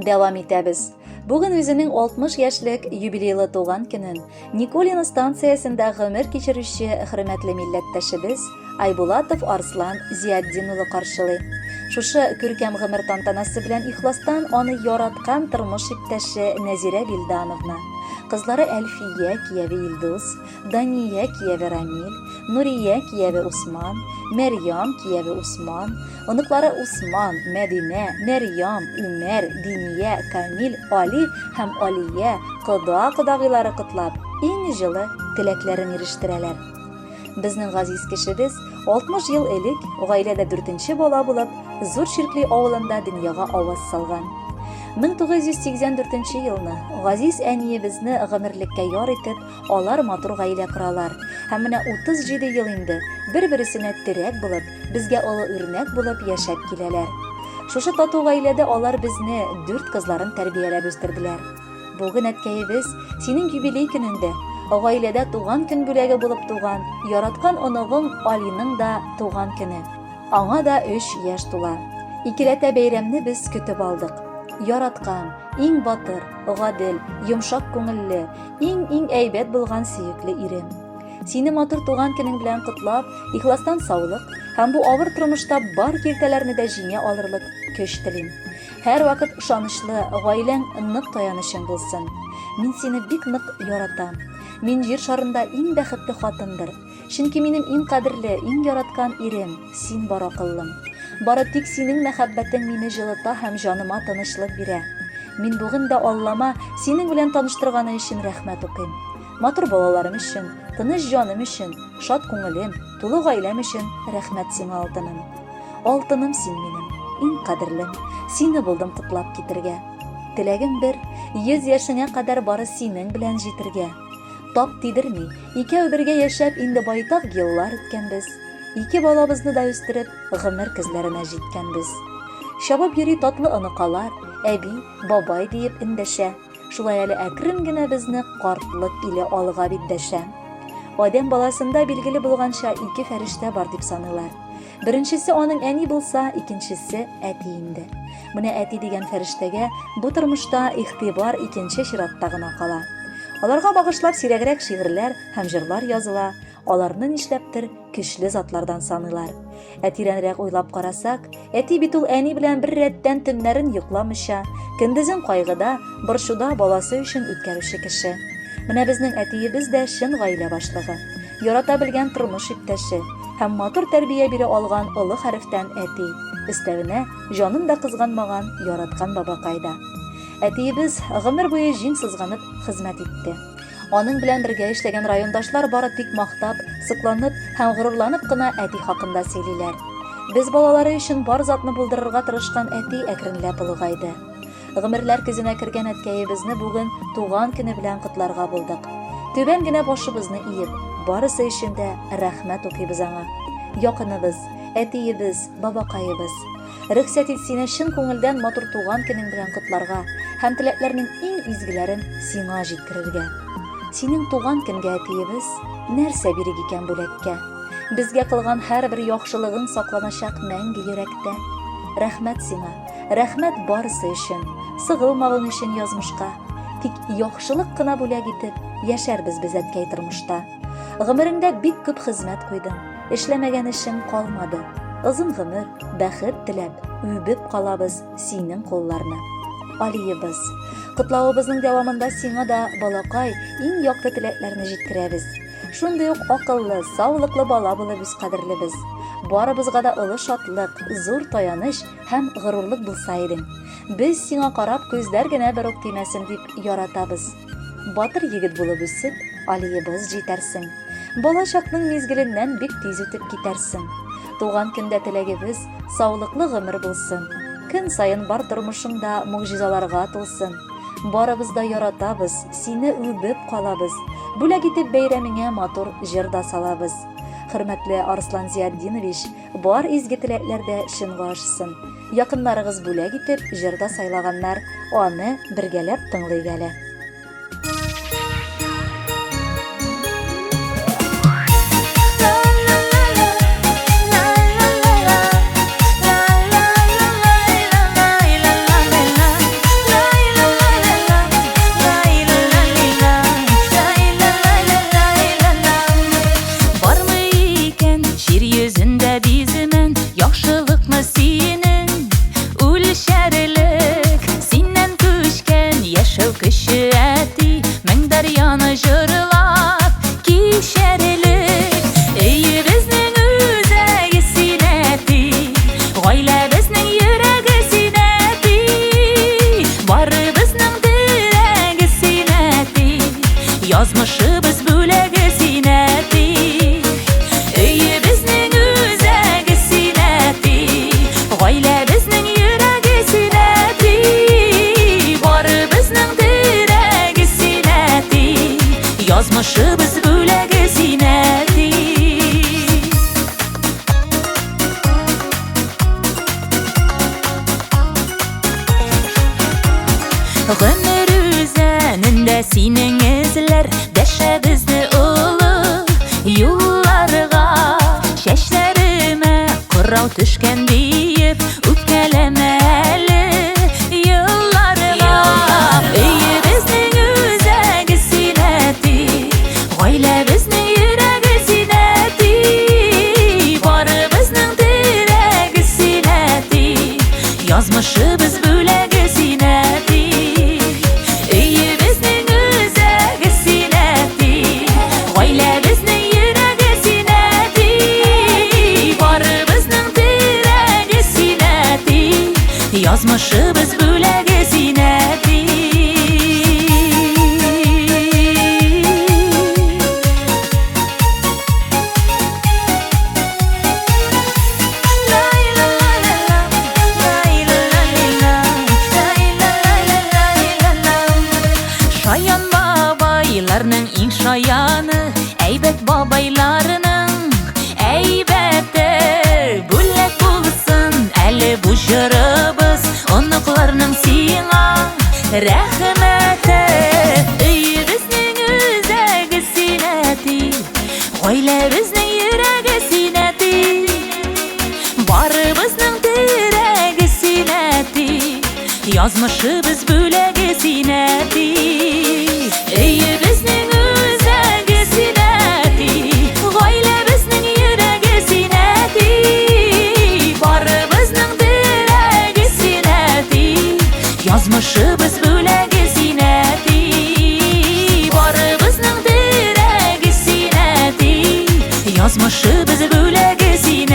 Дәвам итәбез. Бүген үзенең 60 яшьлек юбилейлы туган көнен Николино станциясендә гомер кичерүче хөрмәтле милләттәшебез Айбулатов Арслан Зиятдин улы каршылый. Шушы күркәм гомер тантанасы белән ихластан аны яраткан тормыш иптәше Нәзирә Вилдановна, кызлары Әлфия, кияве Илдус, Дания кияве Рамил, Нурия кияве Усман, Мәрьям кияве Усман, оныклары Усман, Мәдинә, Мәрьям, Үмәр, Диния, Камил, Али һәм Алия, кода-кодагыйлары котлап, иң җылы теләкләрен ирештерәләр. Безнең газиз кешебез 60 ел элек гаиләдә дүртенче бала булып, Зур Чиркли авылында дөньяга аваз салган. 1984 елны газиз әниебезне гомерлеккә яр итеп, алар матур гаилә коралар. Һәм менә 37 ел инде бер-бересенә терәк булып, безгә олы үрнәк булып яшәп киләләр. Шушы тату гаиләдә алар безне, дүрт кызларын тәрбияләп үстерделәр. Бүген, әткәебез, синең юбилей көнеңдә, гаиләдә туган көн бүләге булып туган, яраткан оныгың Алиның да туган көне. Аңа да өч яшь тула. Икеләтә бәйрәмне без көтеп алдык. Яраткан, иң батыр, гадел, йомшак күңелле, иң-иң әйбәт булган сөекле ирем. Сине матур туган көнең белән котлап, ихластан саулык һәм бу авыр тормышта бар киртәләрне дә җиңә алырлык көч телим. Һәрвакыт ышанычлы, гаиләң нык таянычың булсын. Мин сине бик нык яратам. Мин җир шарында иң бәхетле хатындыр. Чөнки минем иң кадерле, иң яраткан ирем, син бар акыллым. Бары тик синең мәхәббәтең мине җылыта һәм җаныма тынычлык бирә. Мин бүген дә Аллама синең белән таныштырганы өчен рәхмәт укыйм. Матур балаларым өчен, тыныч җаным өчен, шат күңелем, тулы гаиләм өчен рәхмәт сиңа, алтыным. Алтыным син минем, иң кадерлем, сине булдым котлап китергә. Теләгем бер, 100 яшеңә кадәр бары синең белән җитергә. Тап тидерми, икәү бергә яшәп инде байтак еллар үткәнбез. Ике балабызны да үстереп, гомер көзләренә җиткәнбез. Чабып йөри татлы оныкалар, әби, бабай диеп эндәшә. Шулай әле әкрен генә безне картлык иле алга бит дәшә. Адәм баласында билгеле булганча ике фәрештә бар дип саныйлар. Беренчесе аның әни булса, икенчесе әти инде. Менә әти дигән фәрештәгә бу тормышта игътибар икенче чиратта гына кала. Аларга багышлап сирәгрәк шигырьләр һәм җырлар языла, аларны нишләптер көчле затлардан саныйлар. Ә тирәнрәк уйлап карасак, әти бит ул әни белән бер рәттән төннәрен йокламыйча, көндезен кайгыда, борчуда баласы өчен үткәрүче кеше. Менә безнең әтиебез дә чын гаилә башлыгы, ярата белгән тормыш иптәше һәм матур тәрбия бирә алган олы хәрефтән әти, өстәвенә, җанын да кызганмаган яраткан бабакай да. Әтиебез гомер буе җиң сызганып хезмәт итте. Аның белән бергә эшләгән райондашлар бары тик мактап, сокланып һәм горурланып кына әти хакында сөйлиләр. Без балалары өчен бар затны булдырырга тырышкан әти әкренләп олыгайды. Гомерләр көзенә кергән әткәебезне бүген туган көне белән котларга булдык. Түбән генә башыбызны иеп, барысы өчен дә рәхмәт укыйбыз аңа. Якыныбыз, әтиебез, бабакаебыз. Рөхсәт ит сине чын күңелдән матур туган көнең белән котларга һәм теләкләрнең иң изгеләрен сиңа җиткерергә. Синең туган көнгә әтиебез нәрсә бирик икән бүләккә? Безгә кылган һәрбер яхшылыгың сакланачак мәңге йөрәктә. Рәхмәт сиңа, рәхмәт барысы өчен, сыгылмавың өчен язмышка. Тик яхшылык кына бүләк итеп, яшәрбез без әткәй тормышта. Гомереңдә бик күп хезмәт куйдың, эшләмәгән эшең калмады. Озын гомер, бәхет теләп, үбеп калабыз синең кулларны. Алиебыз, котлавыбызның дәвамында сиңа да, балакай, иң якты теләкләрне җиткерәбез. Шундый ук акыллы, саулыклы бала булып үс кадерлебез. Барыбызга да олы шатлык, зур таяныч һәм горурлык булса идең. Без сиңа карап күзләр генә бер үк тимәсен дип яратабыз. Батыр егет булып үсеп, Алиебыз җитәрсең. Бала чакның мизгеленнән бик тиз үтеп китәрсең. Туган көндә теләгебез, саулыклы гомер булсын. Көн саен бар тормышың да могҗизаларга тулсын. Барыбыз да яратабыз, сине үбеп калабыз. Бүләк итеп бәйрәмеңә матур җыр да салабыз. Хөрмәтле Арслан Зиатдинович, бар изге теләкләр дә чынга ашсын. Якыннарыгыз бүләк итеп җыр да сайлаганнар, аны бергәләп тыңлыйк әле. юлларга. Чәчләремә кырау төшкән диеп, үпкәләмә әле елларга. Өебезнең үзәге син, әти, гаиләбезнең йөрәге син, әти, барыбызның терәге син, әти, язмышыбыз бүләге син, әти. Өебезнең үзәге син, әти, гаиләбезнең йөрәге син, әти, барыбызның терәге син, әти, язмышыбыз бүләге син, әти. Шаян бабайларның иң шаяны, әйбәт бабайларның әйбәте. Бүләк булсын әле бу җырыбыз, оныкларның сиңа рәхмәте. Өебезнең үзәге син, әти, гаиләбезнең йөрәге син, әти, барыбызның терәге син, әти, язмышыбыз бүләге син, әти. Өебезнең үзәге син, әти, гаиләбезнең йөрәге син, әти, барыбызның терәге син, әти, язмышыбыз бүләге син, әти, барыбызның терәге син, әти, язмышыбыз бүләге син,